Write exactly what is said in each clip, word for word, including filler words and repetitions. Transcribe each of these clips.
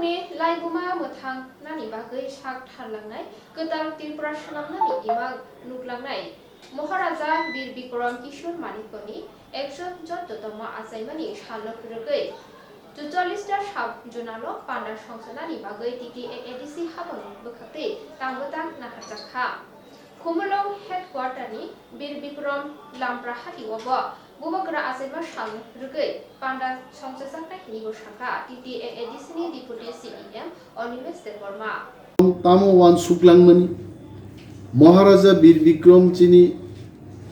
Laibuma mwthang nani bagwi sak tharlangnai, kwtal Tripura swnamnani imang nuklangnai Maharaja Bir Bikram Kishore Manikya ni ekso jotto tongma achaimani salno phwrwgwi chuchollis ta sub zonal o panda songchanani bagwi T T A A D C haphang bwkhaktwi tangbo tang naharjakha. Khumulwng headquarter ni Bir Bikram Lampra hati o bo Bubagra achaima salno phwrwgwi panda songchajaknai hwnwi bo sakha T T A A D C ni Deputy C E M Animesh Debbarma. Tamo uansuk langmani, Maharaja Bir Bikram chini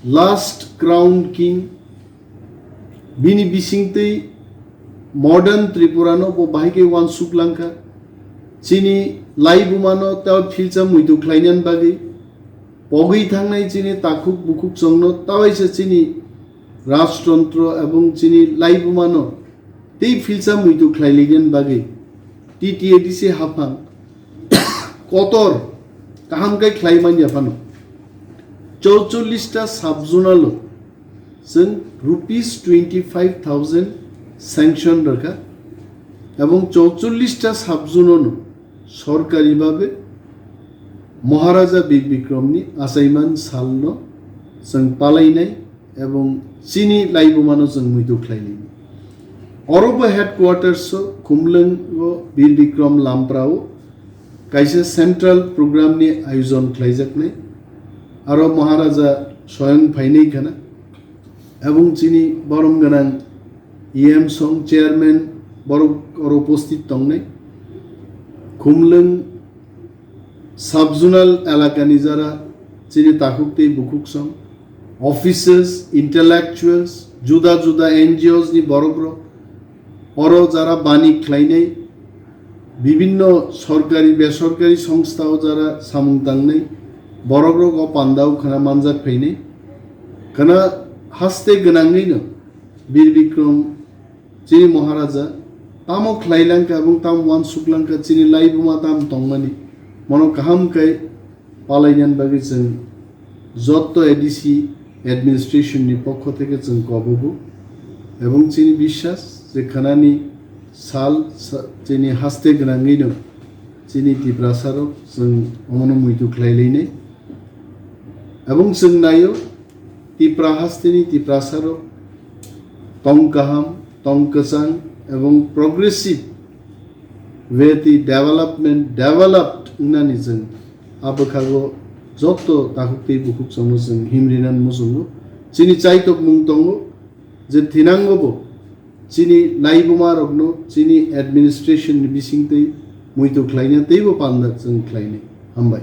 last crown king, bini bisingtwi modern Tripura no bo bahai khe uansuk langkha. Chini laibuma no tei philsa muitu khlainani bagwi, pogwi thangnai chini takhuk bukhuk chwngno tawaisa chini rajtontro ebong chini laibumano tei philsa muitu khlailainani bagwi T T A D C haphang kotor kaham khe khlai manya phano chorchollis ta sub zonal o chwng rupees twenty five thousand sanction rwkha ebong chorchollis ta sub zonal no sorkari babe Maharaja Bir Bikramni achaiman salno chwng palainai ebong chini laibumano chwng muitu khlainai. Orobo headquarters o Khumlwngo Bir Bikram Lamprao kaisa central programni ayojon khlaijaknai. Aro Maharaja soyang phainai khana. Ebong chini borom gwnang E M song chairman borok oro uposthit tongnai. Khumlwng sub-zonal elakani jara chini takhuk tei bukhuk song, officers, intellectuals, juda juda N G Os ni borokrok, oro jara bani khlainai, bibinno sorkari, besorkari songstha o jara samung tangnai, borokrok o pandao khana manjak phainai. Khana haste gwnangwi no Bir Bikram chini Maharaja tamo khlai langkha ebong tamo uansuk langkha, chini laibuma tamo tongmani, mono kaham khe palainani bagwi chwng jotto A D C administration ni pokho theke chwng kobogo. Ebong chini biswas je khanani sal sa-, chini haste gwnangwino chini Tiprasarok chwng omono muitu khlai lainai. Ebong chwng naio, Tipra hasteni Tiprasarok tong kaham, tong kwchang ebong progressive way twi development, developed wngnani chwng a bwkhago jotto takhuk tei bukhuk chwngno chwng himrinani muchungo. Chini chaitokmung tongo je thinangobo chini laibumarokno chini administration ni bisingtwi muitu khlaina teibo panda chwng khlainai. Hambai.